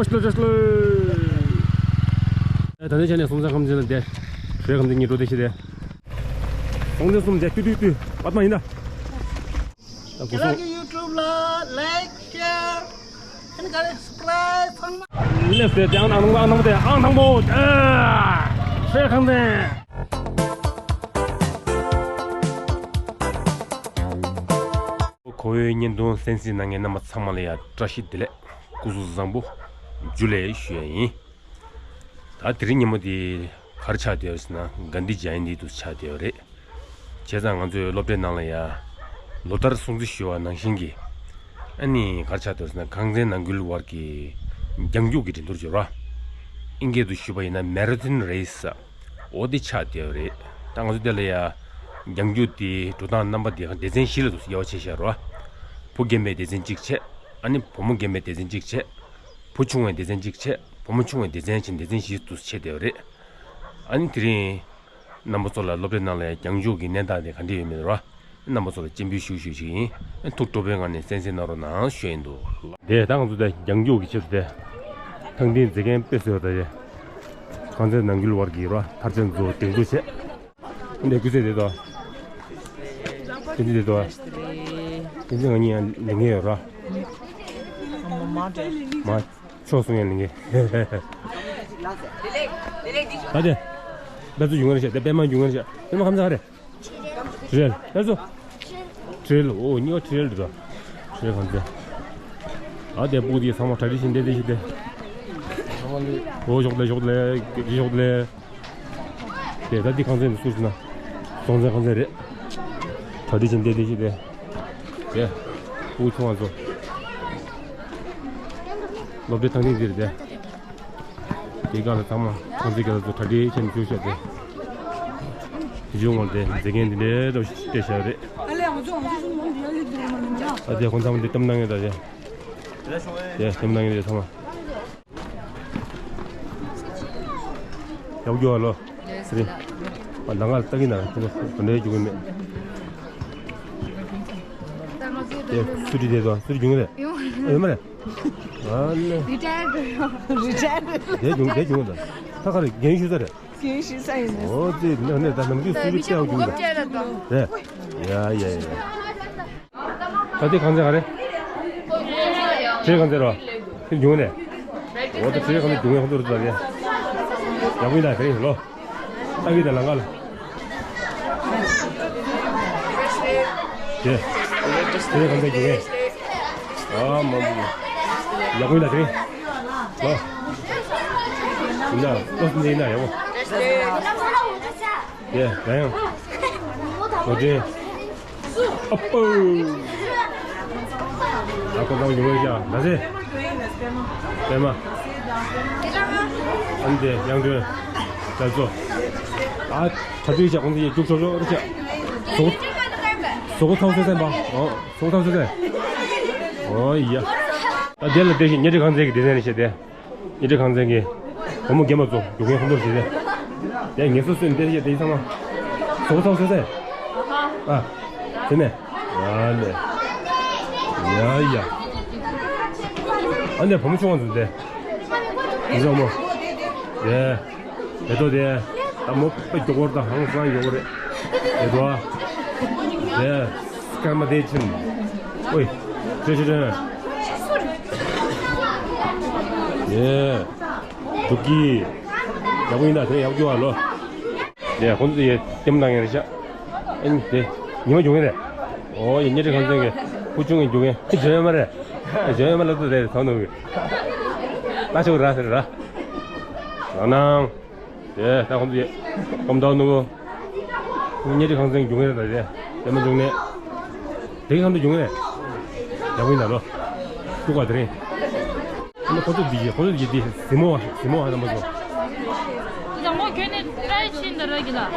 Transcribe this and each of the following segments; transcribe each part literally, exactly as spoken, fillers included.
ད་ནས་བྱས་ནས་སྲོང་བཙན་ཁམས་ཚན་ལ་བསྡད། བྲོས་ཁམས་ཚན་གཉིས་འགྲོ་བསྡད་ཤི་བསྡད། སྲོང་བཙན་གསུམ་བསྡད། ཏུ་ཏུ་ཏུ། བ་མ་ཡིན་ད། རྒན་ལགས་ཀྱི་ཡུ་ཊུབ་ལ་ལའིཀ་ཤེར་ཨེན་སབ་སི་ཀ་རའིབ་ཚང་མ། ལེབ་སྟེ་ཨང་དང་པོ་ཨང་དང་པོ་དེ་ཨང་དང་པོ། བྲོས་ཁམས་ཚན། ཁོ་བོའི་བརྙན་ཐུང་གསན་གཟིགས་གནང་མཁན་རྣམ་པ་ཚང་མ་ལ་ཡང་བཀྲ་ཤིས་བདེ་ལེགས། སྐུ་གཟུགས་བཟང་པོ། འཇུ་ལེ་ཞུ་ཡ་ཡིན། ད་དེ་རིང་ཉིན་མོ་འདི་ག་རེ་ཆགས་བསྡད་ཡོད་ཟེར་ན་གྷན་དྷི་ཇ་ཡན་ཏི་དུ་ཆགས་བསྡད་ཡོད་རེད། བྱས་ཙང་ང་ཚོའི་སློབ་གྲྭའི་ནང་ལ་ཡང་ལོ་ལྟར་སྲུང་བརྩི་ཞུ་བ་ནང་བཞིན་གྱི། ཨ་ནི་ག་རེ་ཆགས་བསྡད་ཡོད་ཟེར་ན་ཁང་ཚན་ནང་ཁུལ་བར་གྱི་རྒྱང་རྒྱུག་གི་འགྲན་བསྡུར་ཅིག་ཡོད་རེད། ཨིན་སྐད་དུ་ཞུས་པ་ཡིན་ན་མེ་ར་ཐོན་རེས། འོ་དེ་ཆགས་བསྡད་ཡོད་རེད། ད་ང་ཚོ་དེ་ལ་ཡ། རྒྱང་རྒྱུག་དེ་འགྲོ་སྟངས་རྣམ་པ་དེ་སྡེ་ཚན་བཞི་ལ་དུ་དབྱེ་བ་ཕྱེ་བཞག་རོ། བུ་རྒན་པའི་སྡེ་ཚན་གཅིག་བྱས། ཨ་ནི་བུ་མོ་རྒན་པའི་སྡེ་ཚན་གཅིག་བྱས། བུ་ཆུང་བའི་སྡེ་ཚན་གཅིག་བྱས། བུ་མོ་ཆུང་བའི་སྡེ་ཚན་བྱས། སྡེ་ཚན་བཞི་དུ་ཕྱེ་བསྡད་ཡོད་རེད། ཨ་ནི་དེ་རིང་རྣམ་པ་ཚོ་ལ་སློབ་གྲྭའི་ནང་ལ་རྒྱང་རྒྱུག་གི་གནས་སྟངས་དེ་ག་འདྲ་ཡོད་མེད་རོ། རྣམ་པ་ཚོ་ལ་སྤྱན་འབུལ་ཞུ་ཞུ་ཞིག་ཡིན། ཐུགས་སྤྲོ་པོའི་ངང་ནས་གསན་གཟིགས་གནང་རོགས་གནང་ཞུ་ཡིན་འདུག་དེ་ད་ང་ཚོ་དེ་རྒྱང་རྒྱུག་གི་ཆེད་དུ་དེ། ཐང་སྟེང་མཛེས་རྒྱན་དཔེ་བཟོས་པ་དེ། ཁང་ཚན་ནང་ཁུལ་བར་གྱི་རོ་ཐར་ཆེན་ཚོ་སྒྲིག་འཛུགས་བྱས། འདི་ཀུ་ཚེ་དེ་དོ། དེ་འདི་དེ་དོ། དེ་འདི་ང་གཉིས་ཡང་ལེན་གྱི་ཡོད་རོ། མ་ཆོག་སོང་ཡང་ལེན་གྱི། ད་དེ། པད་ཚོ་ཡོང་ངར་ཤག་དེ་པད་མ་ཡོང་ངར་ཤག་པད་མ་ཁམས་ཚ་ག་རེད། ཁྲི་རལ། ལྷ་བཟོ། ཁྲི་རལ། འོ་གཉིས་པ་ཁྲི་རལ་འདི་དང་། ཁྲི་རལ་གང་ཚེ། ཨ་དེ་སྤུ་གུ་དེ་ཚང་མ་གྲ་སྒྲིག་བྱེད་བསྡད་བསྡད་ཤི་བསྡད། འོ་ཞོགས་ལེ་ཞོགས་ལེ་ཞོགས་ལེ། དེ་ད་འདི་གང་ཚེ་འདི་སུ་ཟེར་ན། སྲོང་བཙན་གང་ཚེ་རེད། གྲ་སྒྲིག་བྱེད་བསྡད་བསྡད་ཤི་བསྡད། དེ། སྤུ་གུ་ཆུང་བ་ཚོ། སློབ་གྲྭའི་ཐང་སྟེང་འདིར་བསྡད། དེའི་སྒང་ལ་ཚང་མ་ཁང་ཚན་གྱི་ལ་ཚོ་གྲ་སྒྲིག་བྱས་ནས་བཞུགས་བཞག་སྟེ། དེ་བྱུང་བར་དེ་མཛེས་རྒྱན་འདི་འདྲའི་འདྲ་བོ་ཞིག་སྤྲད་བཞག་རེད། ཨ་དེ་ཁོང་ཚང་མ་འདི་གཏམ་གནང་ངེས་ད་དེ། དེ་གཏམ་གནང་ངེས་རེད་ཚང་མ། ཡག་རྒྱུ་བ་ལོ། ལེས་རེད། ཨ་ལང་ཀ་ལ་ལྟ་གི་ན་ཁོང་ཚོ་ག་འདྲའི་རྒྱུ་གི་མེད། དེ་སུ་ཏི་དེ་དང་སུ་ཏི་རྒྱུ་ངེས་རེད། ཡོད་མ་རེད། ཨ་ལེ། རི་ཊ་ཡར་རི་ཊ་ཡར། དེ་ཡོང་དེ་ཡོང་ད། ད་ག་རེ་རྒན་ཞུ་ས་རེད། རྒན་ཞུ་ས་ཡིན་ནས། འོ་ཙི་ནས་ནས་ད་ནམ་རྒྱུན་སུ་ཡི་ཏེའུ་ཡོང་ད། རེད། ཡ་ཡ་ཡ། ད་དེ་གང་ཚེ་ག་རེ། ཁྲེ་གང་ཚེ་རོ། དེ་ཡོང་ནས། འོ་ད་ཁྲེ་གང་ཚེ་ཡོང་ངས་ཁོང་ཚོ་རུ་ད་རེད། ཡག་པོ་ཡིན་ད་དེ་རིང་ལོ། ཨ་གི་དང་ལང་ཀ་ལ། དེ། དེ་གང་འདྲ་རྒྱུ་ངས། ཨ་མ་མ། ཡག་པོ་ཡིན་ན་དེ་རིང་། ལོ། ཡིན་ན་ལོ་སུན་ཡིན་ན་ཡག་པོ། དེ་ད་ཡང་། ལོ་དྲན། ཨ་པོ། ཨ་ཁོ་ཚང་ཡོང་བའི་ཀྱང་ད་ཟེ། པད་མ། ཨ་ནི་དེ་ཡང་དྲན། ད་ཚོ། ཨ་ད་དུས་ཀྱང་ཁོང་ཚོ་ཡི་རྒྱུག་ཆོག་ཆོག་རེ་ཆ། ཟོག་ཟོག་ཐོག་སོ་སེམས་པ། ཨོ་ཟོག་ཐོག་སོ་སེམས། ཨོ་ཡ། ད་དེ་ལ་དེ་བཞིན་ཉེ་འབྲེལ་ཁང་ཚན་གྱི་སྡེ་ཚན་རེ་བྱས་ཏེ། ཉེ་འབྲེལ་ཁང་ཚན་གྱི་བུ་མོ་རྒན་པ་ཚོ་རྒྱུག་མཁན་ཁོང་ཚོར་བྱས་ཏེ། དེ་ངལ་གསོ་གསོས་ནས་བསྡད་བྱས་དེ་ཚང་མ་ཟོག་ཐོག་སོ་སེམས། ཨ། དེ་ནས། ཨ་ལེ། ཡ་ཡ། ཨ་ནེ་བུ་མོ་ཆུང་བ་ཚོ་དེ། ཡིན་ཟོག་མོ། དེ། དེ་ཚོ་དེ། ད་མོ་པའི་མགྱོགས་པོར་དང་ཧང་སང་མགྱོགས་པོ་རེད། དེ་ཚོ། དེ། སྐར་མ་དེ་ཕྱིན། ཨོའི། ཁྱོད་ཁྱོད་ཁྱོད། དེ། འབྲུག་གི། ཡག་པོ་ཡིན་ད་དེ་ཡག་པོ་བ་ལོ། དེ་ཁོང་ཚོ་ཡི་ལྟད་མོ་ལྟ་མཁན་རེད་ཤག་ཨ་ནི་དེ། ཉི་མ་འབྱུང་མཁན་རེད། ཨོ་ཡ་ཉེ་འབྲེལ་ཁང་ཚན་གྱི་བུ་ཆུང་གི་འབྱུང་མཁན་དེ་འཇོན་ཡོད་མ་རེད། དེ་འཇོན་ཡོད་མ་ལབ་ཏུ་རེད་ཐོག་ནུབ་གི། ལྟ་ཆོག་ར་ཟེར་ར། རང་སྣང་། དེ་ད་ཁོང་ཚོ་ཡི་སྐམ་ཐོག་ནུབ་གི། ཉེ་འབྲེལ་ཁང་ཚན་གྱི་འབྱུང་མཁན་རེད་ད་དེ། ལྟད་མོ་འབྱུང་གནས། དེ་གི་ཁང་དུ་འབྱུང་གནས། ཡག་པོ་ཡིན་ད་ལོ། ཐུག་ག་དེ་རིང་། ཁོ་ཚོ་འདི་ཡི་ཁོ་ཚོ་འདི་འདི་གཟིགས་མོ་བ་གཟིགས་མོ་བ་རྣམ་པ་ཚོ། ད་མོ་ཁྱོད་ནི་བཀྲ་ཤིས་འདི་ར་གི་ལ། འོད་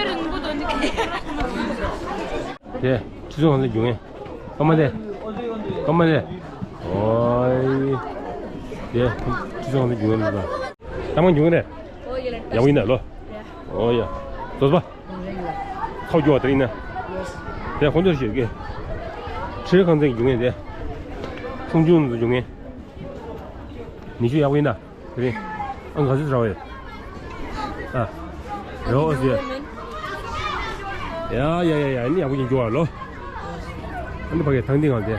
རིང་པོ་དོན་འདི་གི། དེ་ཁྱི་ཚོ་གང་ཚོ་རྒྱུག་ངེ། ཀ་མ་ལེ། ཀ་མ་ལེ། ཨོའི། དེ་ཁྱི་ཚོ་གང་ཚོ་རྒྱུག་ངེ་ལ། ཀ་མ་རྒྱུག་ངེ་རེད། ཡག་པོ་ཡིན་ན་ལོ། ཨོ་ཡ། ཟོས་པ། ཁ་རྒྱུག་བ་དེ་ཡིན་ན། དེ་ཁོང་ཚོ་ཞིག་གི། ཁྲེ་གང་ཚོ་རྒྱུག་ངེ་དེ། ཁུང་ཆུང་ཚོ་རྒྱུག་ངེ། ཉི་ཤུ་ཡག་པོ་ཡིན་ད། དེ་རིང་། ཨ་ག་ཚོད་རག་པ་ཡོད། ཨ། རོ་ཨོ་ཟེར། ཡ་ཡ་ཡ་ཡ་ནི་ཡག་པོ་ཡིན་རྒྱུ་བ་ལོ། ཨ་ནི་ཕ་གི་ཐང་ཏི་ངང་དེ།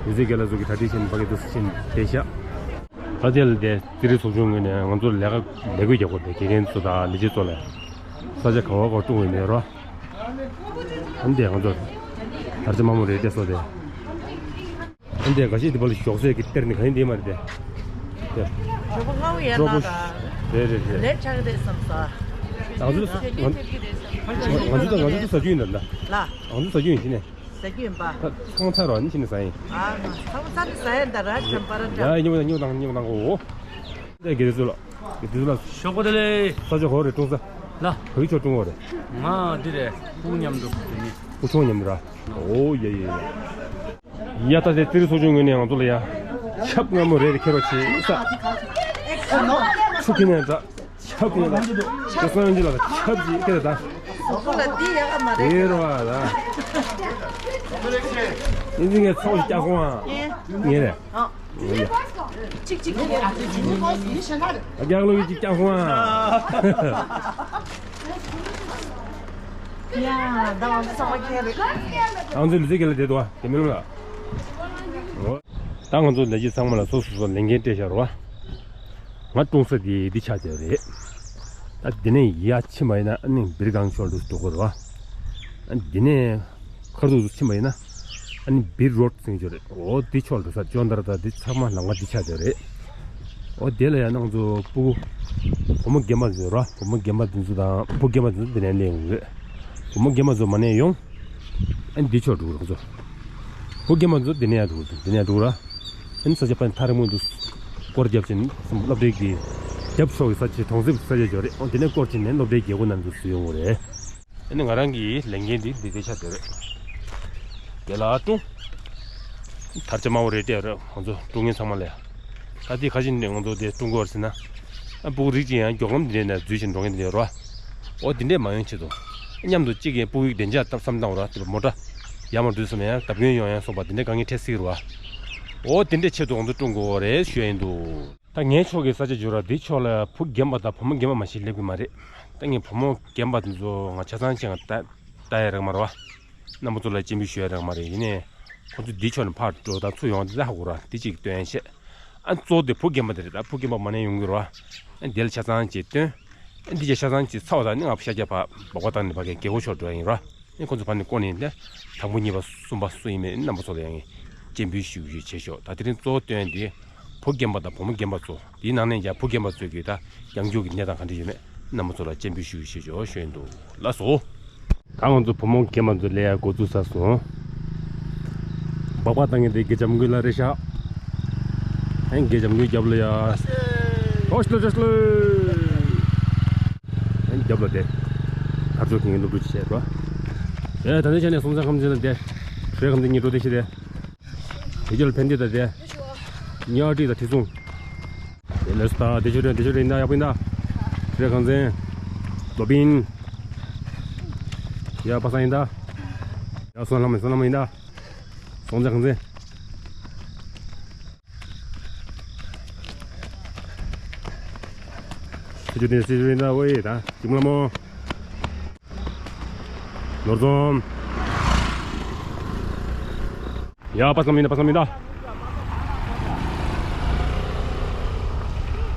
ཡུ་ཚེ་རྒན་ལགས་ཚོ་གི་གྲ་སྒྲིག་བྱས་ནས་ཕ་གི་འདུག་སེ་ཕྱིན་བསྡད་ཤག་ད་དེ་ལ་དེ་ཙི་རི་ཚོགས་ཆུང་ངོས་ནས་ང་ཚོར་ལས་ཀ་ལས་བགོས་རྒྱག་དགོས་པའི་དགེ་རྒན་ཚོ་དང་ལས་བྱེད་ཚོ་ལ་ས་ཆ་ག་བ་ག་བ་བསྐྲུན་དགོས་ནས་རོ། ཨ་ནི་དེ་ང་ཚོ་དར་ཆ་དམའ་མོ་རེད་བལྟས་སོ་དེ། ཨ་ནི་དེ་འགའ་ཤས་དེ་བ་ལ་ཞོགས་ཟས་ཀྱི་གཏེར་ནི་ག་ཡིན་དེ་མ་རེད་དེ། དེ། ཞོགས་པ་སྔ་པོ་ཡར་སྤྲོ་པོ་ལངས་དང་། རེད་རེད་རེད། ལས་བྱ་གི་རེད་བསམ་ས། ང་ཚོ་ང་ང་ཚོ་ད་ང་ཚོ་ད་ཟ་རྒྱུ་ཡིན་ད་ལ། ལ། ང་ཚོ་ཟ་རྒྱུ་ཡིན་ཤི་ནས། ཟ་རྒྱུ་ཡིན་པ། ད་ཚང་ཚར་བ་ནི་ཤི་ནས་ཟ་ཡིན། ཨ་ང་ཚང་ཚར་ནི་ཟ་ཡིན་ད་ར་ཁྱམ་པ་ར་འདྲ། ཡ་ཉོ་དང་ཉོ་དང་ཉོ་དང་གོ། དེ་དགེ་རེ་ཚོ་ལ། དགེ་རེ་ཚོ་ལ། ཞོགས་པ་བདེ་ལེགས། ས་ཆ་གོ་རེ་ཀྲུང་ས། ལ། བོད་ཆོ་ཀྲུང་གོ་རེ། ང་འདི་རེད། སྤུ་མཉམ་དུ་དེ་ནི། སྤུ་ཆུང་མཉམ་དུ་ར། ཨོ་ཡ་ཡ་ཡ། ཡ་ད་དེ་ཙི་རི་ཚོགས་ཆུང་ངོས་ནས་ང་ཚོ་ལ་ཡ། ཆབ་མངར་མོ་རེ་རེ་ཁྱེར་རོགས་བྱེད་ས། ཆུ་ཁྱི་ནས་འདྲ། ཆབ་ཡིན་ལ། ཁྱེད་སང་ཡོང་གི་ལ་ཆབ་ཅིག་སྐད་ད། སོག་པོ་ལ་འདི་ཡག་ག་མ་རེད། དེ་རུ་བ་ལ། ཡིན་ཅིག་ངས་ཚོགས་ཤིག་བཀྱག་སོང་ཨ། ངས་རེད། ཨོ་ཡ། ཅིག་ཅིག་ངས་རྒྱག་ལོ་ཡིན་ཅིག་བཀྱག་སོང་ཨ། ཡ་ད་བང་ཚོ་ཚང་མ་ཁྱེད་རེད། ཨང་ཚོའི་ལུས་རྩལ་གྱི་ལ་བསྡད་འདུག་ཨ། དེ་མིན་ལ། ད་ང་ཚོ་ལས་བྱེད་ཚང་མ་ལ་སོ་སོ་སོ་ལས་འགན་སྤྲད་བཞག་རོགས། ང་ཀྲུང་ས་དེ་འདི་ཆགས་བསྡད་རེད། ད་འདི་ནས་ཡར་ཕྱིན་པ་ཡིན་ན་ཨ་ནི་སྦིར་སྒང་ཤོར་དུ་འགྲོ་དགོས་རེད་བ། འདི་ནས་ཁར་ཐུག་ཏུ་ཕྱིན་པ་ཡིན་ན་ཨ་ནི་སྦིར་རོཌ་ཟེར་གྱི་རེད། འོ་འདི་ཕྱོགས་འགྲོ་ས་ཅོན་ཏར་ད་འདི་ཚང་མ་ལམ་ཁ་འདི་ཆགས་བསྡད་རེད། འོ་དེ་ལ་ཡང་ང་ཚོ་སྤུ་གུ་བུ་མོ་རྒན་པ་འཛུལ་རོགས། བུ་མོ་རྒན་པ་འཛུལ་ཚུལ་དང་བུ་རྒན་པ་འཛུལ་འདི་ནས་སླེབས་ཡོང་གི་རེད། བུ་མོ་རྒན་པ་འཛུལ་མ་ནས་ཡོང་། ཨ་ནི་འདི་ཕྱོགས་འགྲོ་གི་རེད་ང་ཚོ། བུ་རྒན་པ་ཚོ་འདི་ནས་ཡར་འགྲོ་གི་རེད། འདི་ནས་འགྲོ་གི་ར། ཨ་ནི་ས་ཆ་ཕན་ཐག་རིང་མོ་འདུག་སྐོར་རྒྱབ་ཕྱིན་སློབ་གྲྭའི་གི་རྒྱབ་ཕྱོགས་ཀྱི་ས་ཆ་གྲོང་གསེབ་ས་ཆ་ཅིག་ཡོད་རེད། ཨོ་དེ་ནས་སྐོར་ཕྱིན་ནས་སློབ་གྲྭའི་རྒྱལ་སྒོ་ནང་དུ་འཛུལ་ཡོང་གི་རེད། ཨ་ནི་ང་རང་གི་ལས་འགན་འདི་འདི་འདྲ་ཆགས་བསྡད་རེད། དེ་ལ་ཀྲུང་། དར་ཆ་དམའ་བོ་རེད་བལྟས་རེད་ང་ཚོ་ཀྲུང་མཁན་ཚང་མ་ལ་ཡ། ད་ལྟའི་ཁ་ཆེ་ནས་ང་ཚོ་དེ་ཀྲུང་གོར་ཟེར་ན། ཨ་སྤུ་གུ་རིགས་ཅིག་ཡང་མགྱོགས་ལམ་འདི་འདྲའི་ནས་འཛུལ་ཞིང་འགྲོ་མཁན་འདི་འདྲ་ཡོད་རེད་བ། འོ་འདི་འདྲས་མ་ཡོང་ཆེད་དུ། མཉམ་དུ་གཅིག་གིས་སྤུ་གུའི་བདེ་འཇགས་བསམ་སྟངས་ར་དེ་མོ་ཊ། ཡར་མར་འགྲོ་དུས་ཙམ་ཡང་བརྡབ་སྐྱོན་ཡོང་ཡང་སོགས་པ་འདི་འདྲས་དཀའ་ངལ་འཕྲད་སྲིད་རེད་བ། འོ་འདི་འདྲས་ཆེད་དུ་ང་ཚོ་ཀྲུང་གོ་རེད་ཞུ་ཡ་ཡིན་འདུག་ད་ངའི་ཕྱོགས་ཀྱི་ས་ཆ་བརྗོད་ར་འདི་ཕྱོགས་ལ་བུ་རྒན་པ་དང་བུ་མོ་རྒན་པ་མ་ཞིག་སླེབས་ཀྱི་མ་རེད། ད་ངས་བུ་མོ་རྒན་པ་དེ་ཚོ་ང་ཆ་ཚང་ཅིག་ང་ལྟ་ལྟ་ཡ་རག་མ་རེད་བ། རྣམ་པ་ཚོ་ལ་སྤྱན་འབུལ་ཞུ་ཡ་རག་མ་རེད། ཡིན་ནའི། ཁོ་ཚོ་འདི་ཕྱོགས་ནས་ཕར་འགྲོ་དང་ཚུར་ཡོང་དེ་ཧ་གོ་ར་འདི་གཅིག་སྟོན་ཡ་བྱས། ཨ་གཙོ་བོ་དེ་བུ་རྒན་པ་དེ་རེད། ད་བུ་རྒན་པ་མ་ནས་ཡོང་གི་རེད་བ། ཨ་འདི་ལ་ཆ་ཚང་གཅིག་སྟོན། ཨ་འདི་ཆ་ཆ་ཚང་གཅིག་ཚ་བ་དང་ནི་ང་ཤར་རྒྱག་ཕ་སྦག་སྦག་བཏང་ནས་ཕ་གའི་རྒྱལ་སྒོ་ཕྱོགས་འགྲོ་ཡ་ཡིན་ར། ཨ་ཁོ་ཚོ་ཕ་ནས་བསྐོར་ནས་ནི་དང་པོ་གཉིས་པ་གསུམ་པ་སུ་ཡིན་མིན་རྣམ་པ་ཚོ་ལ་ཡང་སྤྱན་འབུལ་ཞུ་ཞུ་བྱེད་ཆོག་ད་དེ་རིང་གཙོ་བོ་སྟོན་དེ། བུ་རྒན་པ་དང་བུ་མོ་རྒན་པ་ཚོ། དེའི་ནང་ནས་ཀྱང་བུ་རྒན་པ་ཚོས་ཀྱི་ད་ཡང་རྒྱུག་གི་གནས་སྟངས་ག་འདྲ་ཡོད་མེད་རྣམ་པ་ཚོ་ལ་སྤྱན་འབུལ་ཞུ་ཞུ་ཞུ་ཞུ་ཡིན་འདུག་ལགས་སོ། ད་ང་ཚོ་བུ་མོ་རྒན་པ་ཚོ་ལས་ཡ་འགོ་བཙུགས་ཚར་སོང་། སྦག་སྦག་བཏང་མཁན་དེ་དགེ་བྱམས་མགོན་ལགས་རེད་ཤག་ཨེ་དགེ་བྱམས་མགོན་རྒྱབ་ལ་ཡ། ཨོ་ཤི་ལོ་ཤི་ལོ། ཨེ་རྒྱབ་ལ་དེ། ཐབ་ཚོ་ཁེངས་སློབ་ཕྲུག་ཅིག་བྱས་རོ། ཨེ་ད་ནི་ཆ་ནས་སོང་ཙང་ཁམས་ཚན་ལ་དེ། བྲོས་ཁམས་དེ་གཉིས་འགྲོ་དེ་ཤི་དེ། དེ་ཚོ་ལ་ཕན་བདེ་དང་དེ། གཉའ་ཁྲི་དང་ཁྲི་སྲོང་། དེ་ལས་སུ་ད་དེ་ཆོས་རེད། དེ་ཆོས་རེད་ཡིན་ད། ཡག་པོ་ཡིན་ད། ཁྲི་ཁང་ཚན། ལོ་པིན། ཡ་པ་སངས་ཡིན་ད། ཡ་སོང་ལམ་སོང་ལམ་ཡིན་ད། སོང་ཚེ་ཁང་ཚན། སི་ཆུ་དེ་སི་ཆུ་ཡིན་ད། ཝེ་ད་ཅིག་མ་ལ་མོ། ནོར་འཛོམས། ཡ་པ་སམ་མིན་ད། པ་སམ་མིན་ད།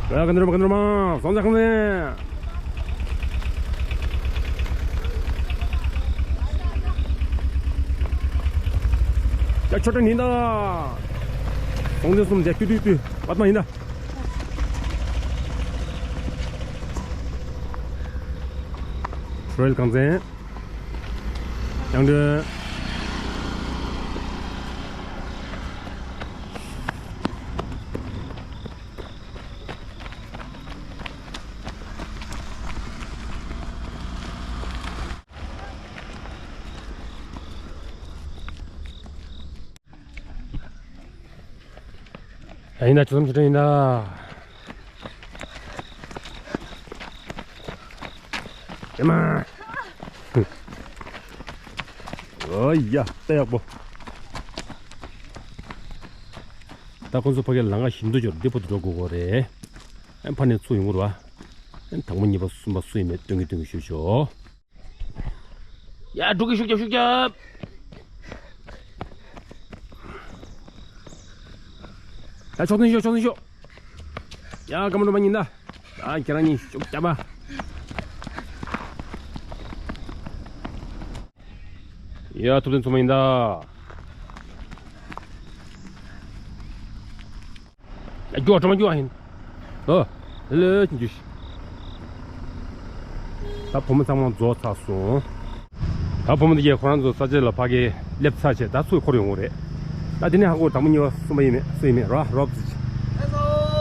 ཡ་ག་འདྲ་མ་ག་འདྲ་མ་སོང་ཙང་ཁང་ཚན། ཡ་ཆོ་ཏན་ཡིན་ད། སོང་ཙང་གསུམ་ཡ་ཏུ་ཏུ་ཏུ་པ་སམ་ཡིན་ད། ཊེལ་ཁང་ཚན། ཡང་འདྲེན། ཡ་ཡིན་ད། ཆུ་ཚོད་བཅུ་ཕྲག་ཡིན་ད། ཨེ་མ། ཨོ་ཡ་ལྟ་ཡག་པོ། ད་ཁོང་ཚོ་ཕ་གིར་ལམ་ཁ་ཞིམ་དུ་འབྱོར་འདི་བར་དུ་འགྲོ་དགོས་ཀྱི་རེད། ཨ་ཕ་ནས་ཚུར་ཡོང་གི་རེད་བ། ཨ་དང་པོ་གཉིས་པ་གསུམ་པ་སུ་ཡིན་མེད་སྟོན་གི་སྟོན་གི་ཞུ་ཆོག་ཡ་འགྲོ་གི་ཤུགས་རྒྱབ་ཤུགས་རྒྱབ། ཡ་ཕྱོགས་འཛིན་ཤོག་ཕྱོགས་འཛིན་ཤོག་ཡ་སྐར་མ་སྒྲོལ་མ་ཉིན་ད། ཡ་ཁྱེད་རང་གཉིས་ཤུགས་རྒྱབ་པ། ཡ་ཐུབ་བསྟན་ཚང་མ་ཡིན་ད། ཡ་རྒྱུག་གྲོ་མ་རྒྱུག་ཡིན། ཨོ། ལེ་ལེ་ཅིག་རྒྱུག་ད་བུ་མོ་ཚང་མ་རྫོགས་ཚར་སོང་། ད་བུ་མོ་འདི་གས་ཁོ་རང་ཚོ་ས་ཆ་ལ་ཕ་གི་སླེབས་ཚར་བྱས་ད་ཚུར་འཁོར་ཡོང་གི་རེད། ད་དེ་ནས་ཧ་གོ་དང་པོ་གཉིས་པ་གསུམ་པ་ཡིན་མེད་སུ་ཡིན་མེད་ར་རོབ་ཙི།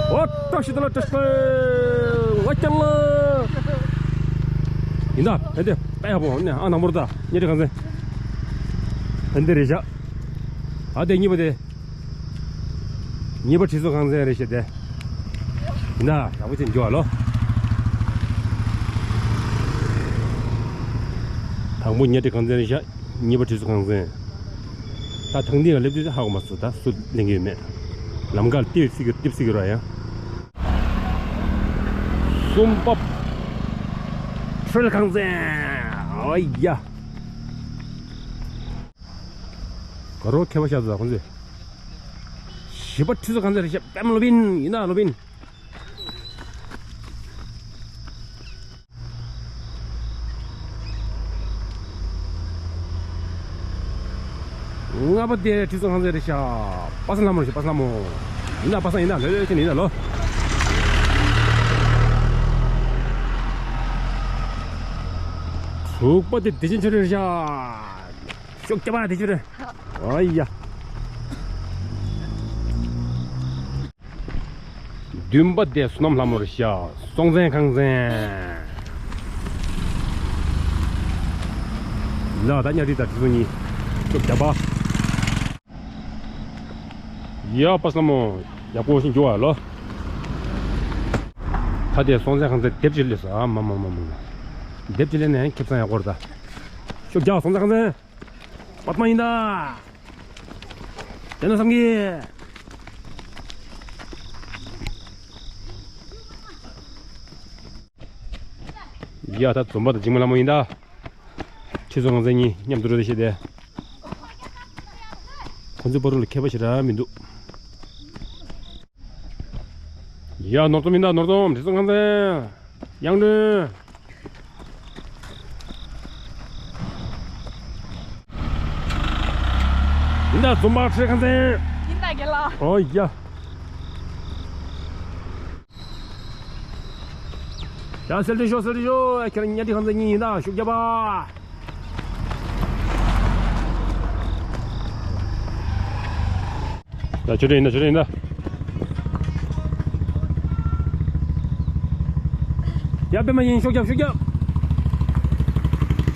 ཨོ་བཀྲ་ཤིས་བདེ་ལེགས་བཀྲ་ཤིས་བདེ་ལེགས། ཝ་ཀྱང་ལ། ཡིན་ད་ཕན་བདེ་ད་ཡག་པོ་ནས་ཨ་ནང་པོར་ད་ཉེ་དྲི་གང་ཚེ། ཕན་བདེ་རེད་ཤག་ཨ་དེ་གཉིས་པ་དེ། གཉིས་པ་ཁྲི་ཚོ་གང་ཚེ་རེད་ཤག་དེ། ཡིན་ད་ཡག་པོ་ཅིག་འགྱོ་ཨ་ལོ། དང་པོ་ཉེ་དྲི་གང་ཚེ་རེད་ཤག་གཉིས་པ་ཁྲི་ཚོ་གང་ཚེ། ད་ཐང་འདི་ལ་སླེབས་དུས་ཧ་གོ་མ་སོང་ད་སུ་ལེན་གི་ཡོད་མེད། ལམ་ཁར་ཏིབ་སི་གི་ཏིབ་སི་གི་ར་ཡ། གསུམ་པ། ཁྲུལ་ཁང་ཚན། ཨོ་ཡ། ག་རོ་ཁེ་བ་ཤ་ཚ་ཁོང་ཚོས། བཞི་པ་ཁྲི་ཚོ་ཁང་ཚན་རེད་ཤག་པད་མ་སློབ་དཔོན་ཡིན་ན་སློབ་དཔོན། ལྔ་པ་དེ་ཁྲི་ཚོ་ཁང་ཚན་རེད་ཤག་པ་སངས་ལྷ་མོ་རེད་ཤག་པ་སངས་ལྷ་མོ། ཡིན་ད་པ་སངས་ཡིན་ད་ལོས་ལོས་ཁྱེད་ཡིན་ད་ལོ། དྲུག་པ་དེ་བདེ་ཆེན་ཆོས་སྒྲོན་རེད་ཤག་ཤུགས་རྒྱབ་པ་བདེ་ཆེན་ཆོས་སྒྲོན། ཨ་ཡ། བདུན་པ་དེ་བསོད་ནམས་ལྷ་མོ་རེད་ཤག་སྲོང་བཙན་ཁང་ཚན། ལ་ད་ཉ་རི་དང་ཁྲི་ཚོ་གཉིས། ཤུགས་རྒྱབ་པ། ཡ་པ་སངས་ལྷ་མོ། ཡག་པོ་ཞིག་འགྱོ་བ་ལོ། ད་དེ་སྲོང་བཙན་ཁང་ཚན་དེབ་ཅིག་སླེབས་སོང་ཨ་མ་མ་མ་མ་མ། དེབ་ཅིག་སླེབས་ནས་ཁེ་བཟང་ཡག་པོ་རེད་ད། ཤུགས་རྒྱག་སྲོང་བཙན་ཁང་ཚན། པདྨ་ཡིན་ད། དེ་ན་བསམ་གི། ཡ་ད་འཛོམས་པ་དང་འཇིགས་མེད་ལྷ་མོ་ཡིན་ད། ཁྲི་ཚོ་ཁང་ཚན་གཉིས་མཉམ་དུ་འགྲོ་དེ་བཤད་དེ། ཁོ་ཚོའི་བར་དུ་ལ་མཁས་པ་ཞེ་དྲག་མི་འདུག་ཡ་ནོར་འཛོམས་ཡིན་ད་ནོར་འཛོམས་ཁྲི་ཚོ་ཁང་ཚན། དབྱངས་སྒྲོན། ཡིན་ད་འཛོམས་པ་ཁྲི་ཁང་ཚན། ཡིན་ད་རྒན་ལགས། ཨོ་ཡ། ཡ་སེལ་ཏེ་ཤོག་སེལ་ཏེ་ཤོག་ཁྱེད་རང་ཉ་ཁྲི་ཁང་ཚན་གཉིས་ཡིན་ད་ཤུགས་རྒྱབ་པ། ཡ་ཆུ་ཁྲི་ཡིན་ད་ཆུ་ཁྲི་ཡིན་ད། ཡ་པད་མ་ཡིན་ཤུགས་རྒྱབ་ཤུགས་རྒྱབ།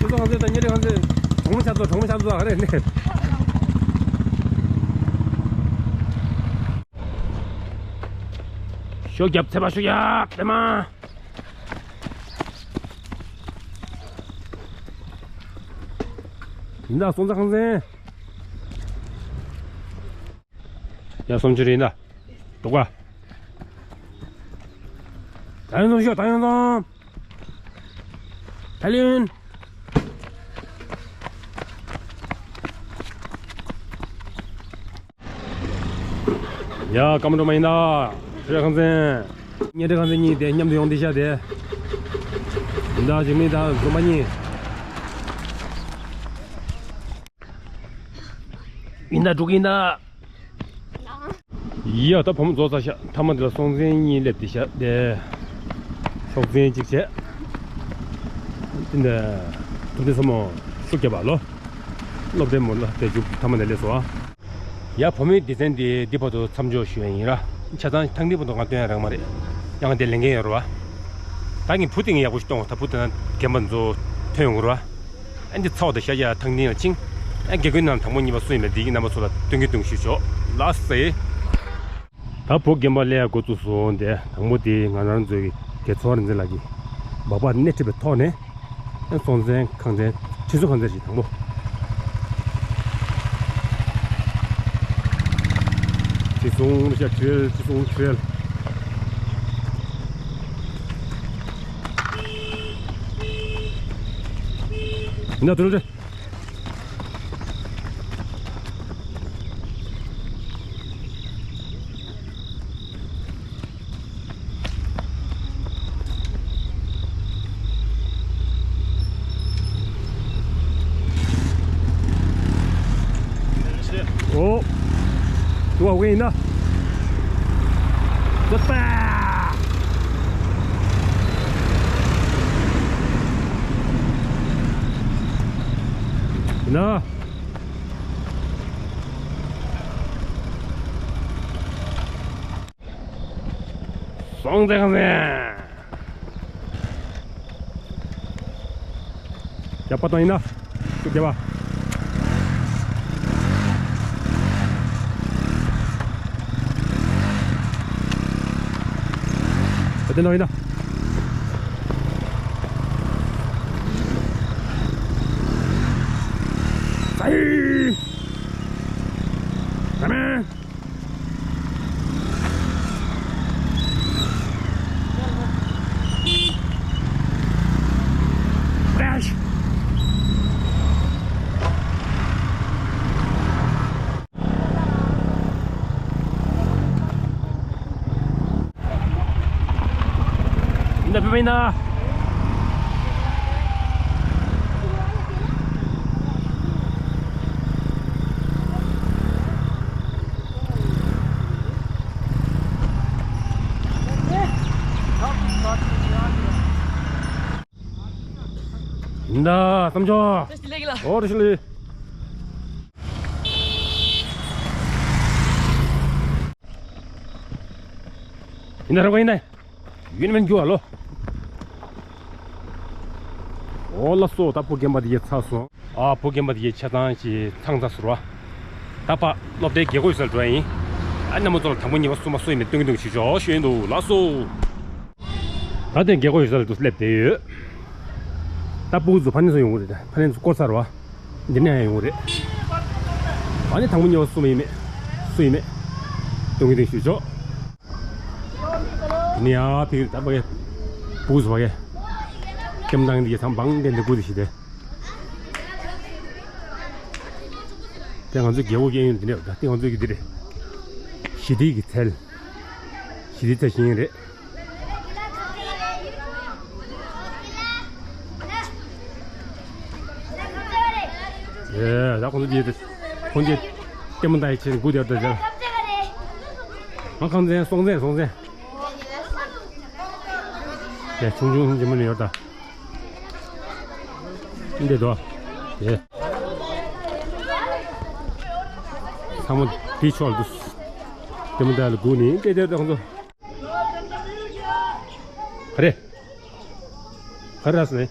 ཁྱེད་ཚོ་ཁང་ཚན་དང་ཉ་ཁྲི་ཁང་ཚན། གྲོང་མོ་ཆ་ཚོ་གྲོང་མོ་ཆ་ཚོ་ཧ་རེ་ནས། ཤུགས་རྒྱབ་ཚད་པ་ཤུགས་རྒྱབ་པད་མ། ཡིན་ད་སྲོང་བཙན་ཁང་ཚན། ཡ་སུམ་ཅུ་རེད་ཡིན་ད། འདུག་ག་ད་ཡང་སོང་ཤོག་ད་ཡང་སོང་། ད་ལོན། ཡ་སྐར་མ་སྒྲོལ་མ་ཡིན་ད། ཁྲི་ཁང་ཚན། ཉ་ཁྲི་ཁང་ཚན་གཉིས་དེ་མཉམ་དུ་ཡོང་དེ་ཤ་དེ། ཡིན་ད་འཇིགས་མེད་ད་འཛོམས་པ་གཉིས། ཡིན་ད་འགྲོ་གི་ཡིན་ད། ཡ་ད་བུ་མོ་རྫོགས་ཚར་ཤག་མཐའ་མ་དེ་ལ་སྲོང་བཙན་གཉིས་སླེབས་དེ་ཤག་དེ། ཕྱོགས་འཛིན་གཅིག་བྱས། དེ་འདྲ། ཐུབ་བསྟན་ཚ་མོ་ཤུགས་རྒྱབ་པ་ལོ། སློབ་གྲྭའི་མོ་ལ་དེ་རྒྱུག་མཐའ་མ་དེ་སླེབས་སོང་ཨ། ཡ་བུ་མོའི་སྡེ་ཚན་འདི་འདི་བར་དུ་མཚམས་འཇོག་ཞུ་ཡ་ཡིན་ར། ཆ་ཚང་ཐང་འདི་བར་དུ་ང་སྟོན་ཡ་རག་མ་རེད། ཡང་དེ་ལས་འགན་ཡོད་ར་བ། ད་ངས་བུ་དེ་ངས་ཡག་པོ་ཞིག་གཏོང་བ་ད་བུ་དེ་ན་རྒན་པ་ཚོ་ཐོན་ཡོང་གི་ར་བ། ཨ་འདི་ཚ་བ་དང་ཤ་རྒྱགས་ཐང་འདི་ལ་ཕྱིན། ཨ་དགེ་རྒན་རྣམས་དང་པོ་གཉིས་པ་སུ་ཡིན་པ་འདི་གི་རྣམ་པ་ཚོ་ལ་སྟོན་གི་སྟོན་གི་ཞུ་ཆོག་ལགས་སེ། ད་བུ་རྒན་པ་སླེབས་ཡ་འགོ་བཙུགས་སོང་དེ་དང་པོ་དེ་ང་རང་ཚོའི་དགེ་ཚོགས་རིག་འཛིན་ལགས་ཀྱིས་སྦག་སྦག་སྣེ་ཁྲིད་པའི་ཐོག་ནས་ཨ་སྲོང་བཙན་ཁང་ཚན་ཁྲི་ཚོ་ཁང་ཚན་ཞིག་དང་པོ། ཁྲི་སྲོང་ཤ་ཁྲེལ། ཁྲི་སྲོང་ཁྲེལ། ཡིན་ན་དུ་རུ་རེ། ཨོ། ཏུ་བ་ཝེ་ན། ཏུ་པ། ན། སོང་ཙེ་ཁང་ཙེ། རྒྱབ་པ་བཏང་ཡིན་ན། ཤུགས་རྒྱབ་པ། ད་དེ་ནང་ཡིན་ན། ཙའི། ད་མེ། འདི་ཕེབས་པ་ཡིན་ན། ཡིན་ད་བསམ་ཆོག་བཀྲ་ཤིས་བདེ་ལེགས་ལ། ཨོ་བཀྲ་ཤིས་བདེ་ལེགས། ཡིན་ད་ར་བ་ཡིན་ད། ཡུན་མན་རྒྱུ་ཨ་ལོ། ཨོ་ལགས་སོ། ད་བུ་རྒན་པ་དེ་ཡས་ཚར་སོང་། ཨ་བུ་རྒན་པ་དེ་ཡས་ཆ་ཚང་ཞིག་ཚང་ཚར་སོང་ར། ད་ཕ་སློབ་གྲྭའི་རྒྱལ་སྒོ་ཡོད་སར་འགྲོ་ཡ་ཡིན། ཨ་རྣམ་པ་ཚོ་ལ་དང་པོ་ཉི་མ་གསུམ་པ་སུ་ཡིན་མིན་སྟོན་གི་འདུག་ཞུས་ཆོག་ཞུ་ཡིན་འདུག་ལགས་སོ། ད་དེ་རྒྱལ་སྒོ་ཡོད་སར་དུ་སླེབས་བསྡད་ཡོད། ད་ཕྲུ་གུ་ཚོ་ཕ་ནས་ཚོ་ཡོང་གི་རེད། ད་ཕ་ནས་ཚོ་སྐོར་ཚར་བ། འདི་ནས་ཡང་ཡོང་གི་རེད། ཨ་ནི་དང་པོ་ཉི་མ་གསུམ་པ་ཡིན་མིན། སུ་ཡིན་མིན། སྟོན་གི་འདུག་ཞུས་ཆོག་ནི་ཡ་ཕི་ད་བ་གེ། བུ་སུ་བ་གེ། ཀེམ་དང་འདི་གེ་ཚང་བང་དེ་འདི་དགུ་དེ་ཞིག་དེ། དེ་ང་ཚོའི་རྒྱལ་པོ་སྐྱེས་ཡུལ་འདི་ནས་ད་དེ་ང་ཚོའི་གི་འདི་རེད། ཞི་བདེ་གི་ཚལ། ཞི་བདེ་ཚལ་ཞིག་ཡིན་རེད། ཨེ་ད་ཁོང་ཚོ་འདི་ཁོང་ཚོ་ཀེམ་དང་ཡི་ཆེན་དགུ་དེ་ད་དེ། ང་ཁང་ཚན་སོང་ཚན་སོང་ཚན། དེ་ཆུང་ཆུང་ཆུང་ཆུང་མ་ནི་ཡོད་ད། འདི་དོ། དེ། ཚང་མ་དེ་ཕྱོགས་ལ་འདུག་དེ་མི་འདྲ་ལ་སྒུག་ནི་དེ་དེ་དེ་ཁོང་ཚོ། ག་རེ། ག་རེ་ར་སོང་ནས།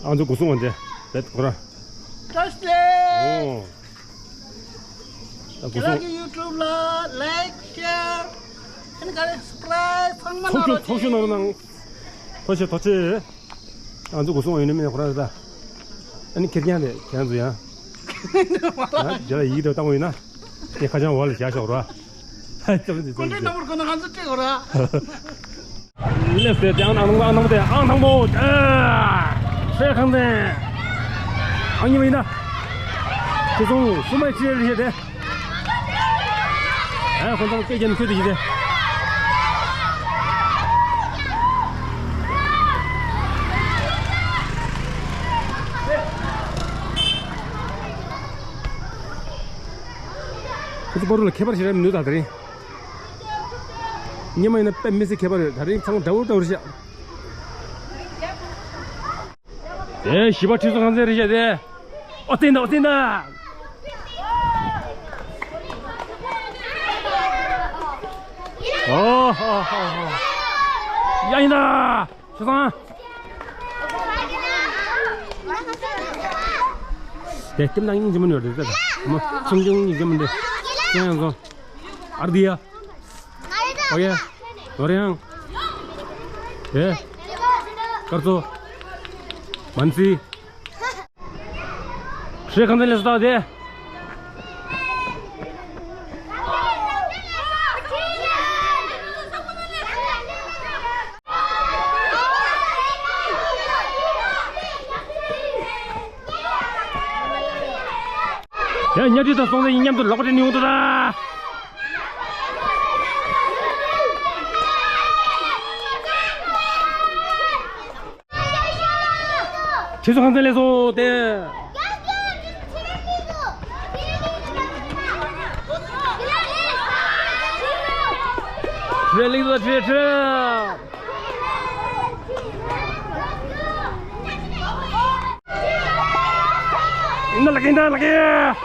ཨང་ཚོ་སྒུག་སོང་བ་འདི། དེ་ཁོ་ར། བཀྲ་ཤིས་བདེ་ལེགས། ཨོ། ད་སྒུག་ཁྱེད་རང་སོང་། གི་ཡུ་ཊུབ་ལ་ལའིཀ་ཤེར། ཨ་ནི་ག་རེ་སབ་སི་ཀ་རའིབ་ཚང་མ་གནང་རོགས་གྱིས། ཚོགས་ཞུ་གནང་རོགས་གནང་། ཐུགས་རྗེ་ཆེ་ཐུགས་རྗེ་ཆེ། ང་ཚོ་སྒོ་སྲུང་ཡོད་ནི་མིན་ཁོ་རང་རེད་ད། ཨ་ནི་ཁེར་རྐྱང་རེད་ཁྱེད་རང་ཚོ་ཡང་། ཡང་རྒྱ་ལ་ཡིག་འདྲ་བཏང་བ་ཡིན་ན། དེ་ཁ་བྱང་འོག་ལ་བཞག་ཤོག་ར། ཧ་ཅང་ཚིག་ཚོགས་ཀོན་ཀྲེག་ནམ་བར་ཁོ་ན་ང་ཚོ་སྤྲད་དགོས་ར། ལེགས་སེ་དེ་ཨང་དང་པོ་ཨང་དང་པོ་དེ་ཨང་དང་པོ། ཨ་ཧྲེ་ཁང་དེ། ཨང་གཉིས་པ་ཡིན་ན། ཁྱེད་ཚོ་སུ་མ་ཅི་རེད་དེ། ཨ་ཁོང་ཚང་སྐད་རྒྱབ་ནས་ཁྱོད་དེ་ཡིན་ཏེ། ཁོ་ཚོ་པ་རུ་ལ་ཁྱད་པར་ཞེ་དྲག་མི་འདུག་ད་དེ་རིང་། སྔོན་མ་ཡིན་ན་དཔེ་མི་སྲིད་ཁྱད་པར་ཡོད། ད་རིང་ཚང་མ་འདྲ་བོ་འདྲ་བོ་རེད་ཤག་དེ་བཞི་པ་ཁྲི་ཚོ་ཁང་ཚན་རེད་ཤག་དེ། ཨོ་ཙི་ན་ཨོ་ཙི་ན། ཨོ་ཧོ་ཧོ་ཧོ། ཡ་ཡིན་ན། ཆུ་སང་། དེ་ལྟེམ་དང་སྙིང་རྗེ་མོ་ནོར་དེ་ལྟ་མོ་ཆུང་ཆུང་སྙིང་རྗེ་མོ་འདི། ཅན་ཡང་སོང་། ཨར་དི་ཡ། ཨོ་ཡ། ནོར་ཡང་། དེ། སྐར་ཚོ། མན་སི། ཧྲེ་ཁང་ཚན་ལས་སུ་བལྟ་དེ། ཡ། གཉའ་ཁྲི་དང་སྲོང་བཙན་གཉིས་མཉམ་དུ་ལག་པ་སྦྲེལ་ནས་ཡོང་འདུག་ར། ཁྲི་ཚོ་ཁང་ཚན་ལས་སོ་དེ། ཁྲི་ལིང་དང་ཁྲི་ཁྲི། ཡིན་ན་ལག་ཡིན་ན་ལག་ཡིན།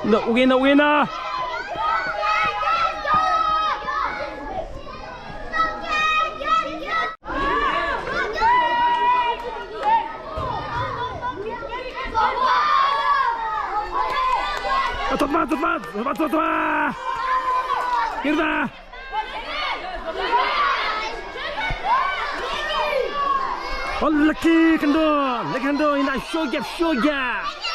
ན་ཨུ་གེ་ན་ཨུ་གེ་ན། ཨ། ཐོབ་མ་ཐོབ་མ་ཐོབ་མ་ཐོབ་མ། ཡིན་ན། ཨོ། ལག་ཁྱེར་ཁ་འགྲོ། ལག་ཁྱེར་འགྲོ་ཡིན་ན་ཤོག་རྒྱབ་ཤོག་རྒྱབ།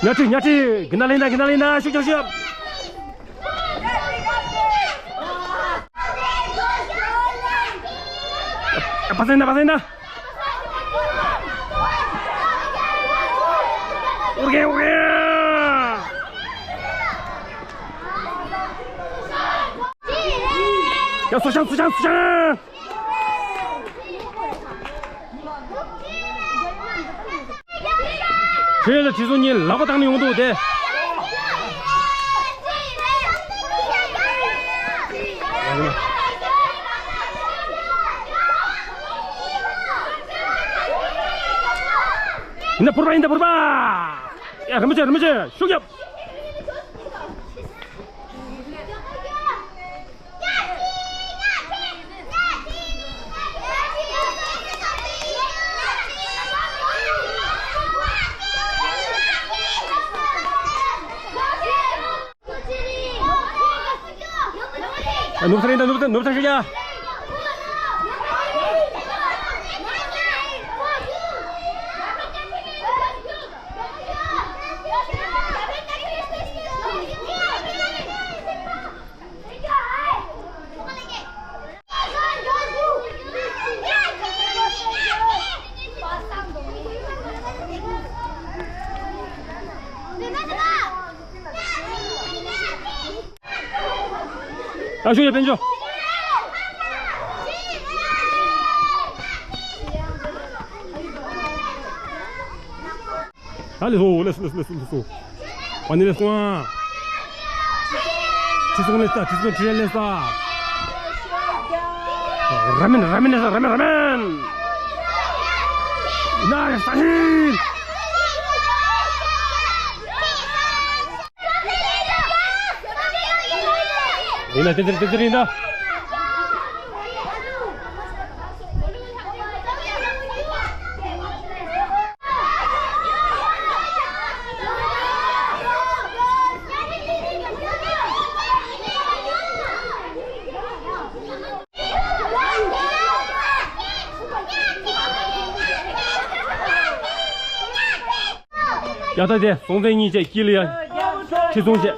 གཉའ་ཁྲི་གཉའ་ཁྲི། གི་ན་ལེན་ན་གི་ན་ལེན་ན་ཤོག་རྒྱབ་ཤོག་རྒྱབ། ཨ། པ་སེ་ན་པ་སེ་ན། ཨོ་ཀེ་ཨོ་ཀེ། ཡ། སོ་ཤང་སོ་ཤང་སོ་ཤང་། ཁྱོད་ལ་ཁྲི་སྲོང་གཉིས་ལག་པ་བཏང་ནས་ཡོང་འདུག་སྟེ། ཡིན་ད་ཕུར་པ་ཡིན་ད་ཕུར་པ། ཡ། རིན་པོ་ཆེ་རིན་པོ་ཆེ་ཤུགས་རྒྱབ། ནུབ་ས་རེད་ད། ནུབ་ས་ནུབ་ས་ཞུ་ཡ། ད་ཤུགས་ཡོད་དཔལ་འབྱོར། ད་ལེགས་སོ་ལེགས་སོ་ལེགས་སོ་ལེགས་སོ། ཨ་ནི་ལེགས་སོང་ཨ། ཁྲི་སྲོང་ལེགས་ས། ཁྲི་སྲོང་ཁྲི་ལེགས་ས། ར་མེན་ར་མེན་ལེགས་ས། ར་མེན་ར་མེན། ན་ཡ་ས་ཧིན། ཡིན་ན་དེ་ཚེ་དེ་ཚེ་ཡིན་ན། ཡ། ད་དེ་སྲོང་བཙན་གཉིས་བཅས་དཀྱིལ་ལ་ཡ། ཁྲི་སྲོང་བཅས།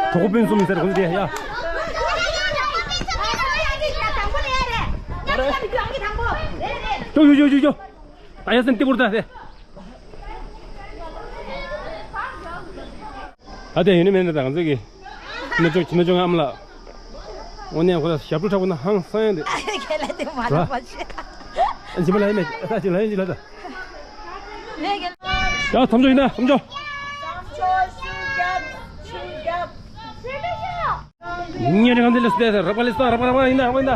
གྲོགས་པོ་སྤུན་གསུམ་ཟེར་གོ་ནི་དེ་ཡ། ཅོ་ཅོ་ཅོ་ཅོ་ཅོ། ད་ཡ་སེམས་སྐྱིད་པོ་ད་དེ། ད་དེ་ཡིན་ནི་མེད་ན་ད་ང་ཚོ་གི། ཁྱིམ་ནང་ཆུང་ཁྱིམ་ནང་ཆུང་ཨ་མ་ལགས། འོ་ནས་ཁོ་ལ་ཞབས་བྲོ་འཁྲབ་དགོས་ན་ཧང་སང་ཡ་འདི། ཁྱེད་ལ་དེ་མ་ལབ་པ་ཤེས། ཨ་ཅི་མ་ལ་ཡིན་མེད་ཨ་ཅི་ལ་ཡིན་ཅི་ལ་ད། ཡ་མཚམས་འཇོག་ཡིན་ན་མཚམས་འཇོག་ཉེ་རེ་གང་དེ་ལས་སུ་དེ་རབ་ག་ལས་སུ་རབ་ག་རབ་ག་ཡིན་ན་རབ་ག་ཡིན་ན།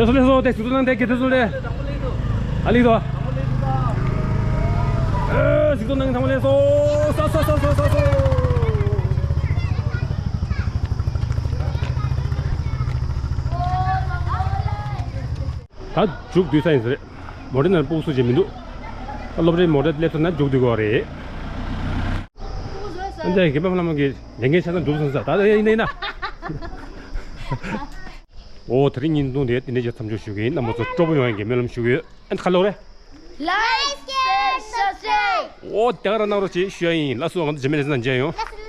ལེགས་སོ་ལེགས་སོ། དེ་ཞུ་དུ་ནང་དེ་གེ་དུ་སུ་ལེ། ཨ་ལི་དོ། ཨེ་ཞུ་དུ་ནང་ཐང་ལེགས་སོ། ས་ས་ས་ས་ས་སོ། ད་མཇུག་བསྡུས་ས་ཡིན་ས་རེད། མོ་ཊ་ནང་སྤུག་སུ་ཅིག་མི་འདུག་ད་སློབ་གྲྭའི་མོ་ཊ་སླེབས་ཐུབ་ན་མཇུག་བསྡུ་དགོས་རེད། ཨ་ནི་དགེ་འཕེལ་ལྷ་མོ་གི་ལས་འགན་ཆ་ཚང་འགྲུབ་སོང་ས། ད་ད་ཡིན་ན་ཡིན་ན། འོ་དེ་རིང་བརྙན་ཐུང་དེ་འདི་ནས་ཀྱང་མཚམས་འཇོག་ཞུ་གི་ཡིན། རྣམ་པ་ཚོ་སྤྲོ་པོ་ཡོང་ཡ་གི་སྨོན་ལམ་ཞུ་གི་ཡོད། ཨ་ནི་ཁ་ལོ་རེད། ལའིཀ་ཤེར་ ཨོ་དེ་ག་རང་གནང་རོགས་བྱེད་ཞུ་ཡ་ཡིན། ལགས་སོ། ང་ཚོ་རྗེས་མའི་ལེ་ཚན་ནང་མཇལ་ཡོང་།